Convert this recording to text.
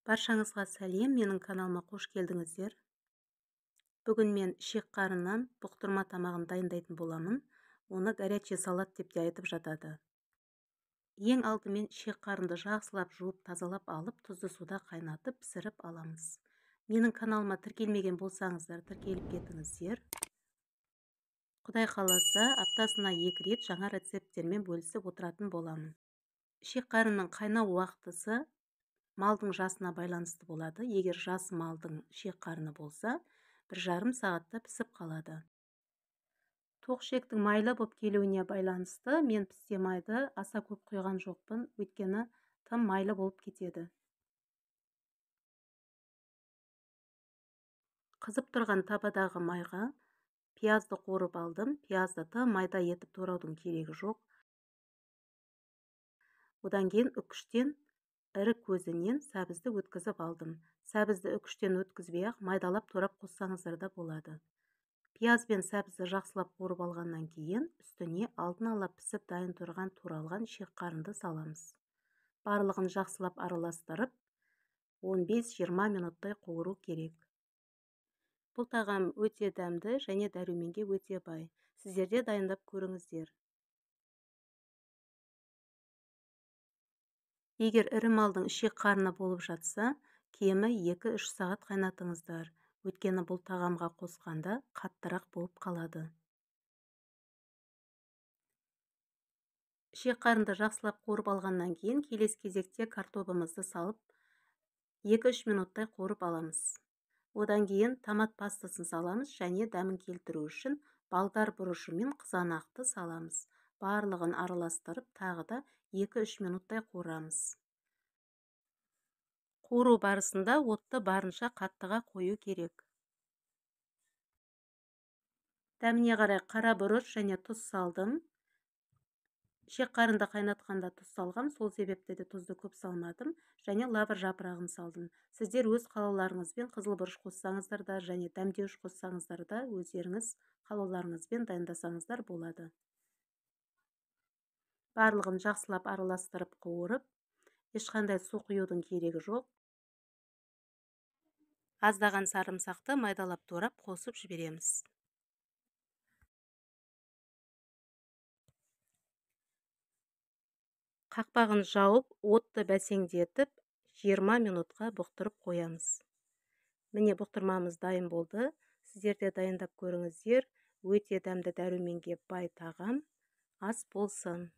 Баршаңызға сәлем, менің каналыма қош келдіңіздер. Бүгін мен ішек қарыннан бұқтырма тамағын дайындайтын боламын. Оны горячий салат деп те айтып жатады. Ең алдымен ішек қарынды жақсылап жуып, тазалап алып, тұзды суда қайнатып, пісіріп аламыз. Менің каналыма тіркелмеген болсаңыздар, тіркеліп кетіңіздер. Құдай қаласа, аптасына 2 рет жаңа рецепттермен бөлісіп отыратын боламын. Ішек қарынның қайнау уақытысы малдың жасына байланысты болады. Егер жас малдың ішек қарыны болса, 1,5 сағатта пісіп қалады. Тоқ ішектің майлы боп келуіне байланысты мен пісте майды аса көп құйған жоқпын, өйткені тым майлы болып кетеді. Қызып тұрған табадағы майға пиязды қуырып алдым. Пиязды тым майда етіп тураудың керегі жоқ. Одан кейін үкіштен ірі көзінен сәбізді өткізіп алдым. Сәбізді үкіштен өткізбей-ақ майдалап турап қоссаңыздар да болады. Пияз бен сәбізді жақсылап қуырып алғаннан кейін үстіне алдын ала пісіп дайын тұрған туралған ішек қарынды саламыз. Барлығын жақсылап араластырып 15-20 минуттай қуыру керек. Бұл тағам өте дәмді және дәруменге өте бай. Сіздер де дайындап көріңіздер. Егер ірі малдың ішек қарны болып жатса, кемі 2-3 сағат қайнатыңыздар. Өйткені бұл тағамға қосқанда қаттырақ болып қалады. Ішек қарынды жақсылап қуырып алғаннан кейін келесі кезекте картобымызды салып 2-3 минуттай қуырып аламыз. Одан кейін томат пастасын саламыз және дәмін келтіру үшін балдар бұрышы мен қызанақты саламыз. Барлығын араластырып тағы да 2-3 минуттай қуырамыз. Қуыру барысында отты барынша қаттыға қою керек. Дәміне қарай қара бұрыш және тұз салдым. Ішек қарынды қайнатқанда тұз салғам, сол себепті де тұзды көп салмадым және лавр жапырағын салдым. Сіздер өз қалауларыңызбен қызыл бұрыш қоссаңыздар да және дәмдеуіш қоссаңыздар да өздеріңіз қалауларыңызбен дайындасаңыздар болады. Барлығын жақсылап араластырып қуырып, ешқандай су құюдың керегі жоқ. Аздаған сарымсақты майдалап турап қосып жібереміз. Қақпағын жауып, отты бәсеңдетіп, 20 минутқа бұқтырып қоямыз. Міне бұқтырмамыз дайын болды. Сіздер де дайындап көріңіздер. Өте дәмді дәруменге бай тағам. Ас болсын.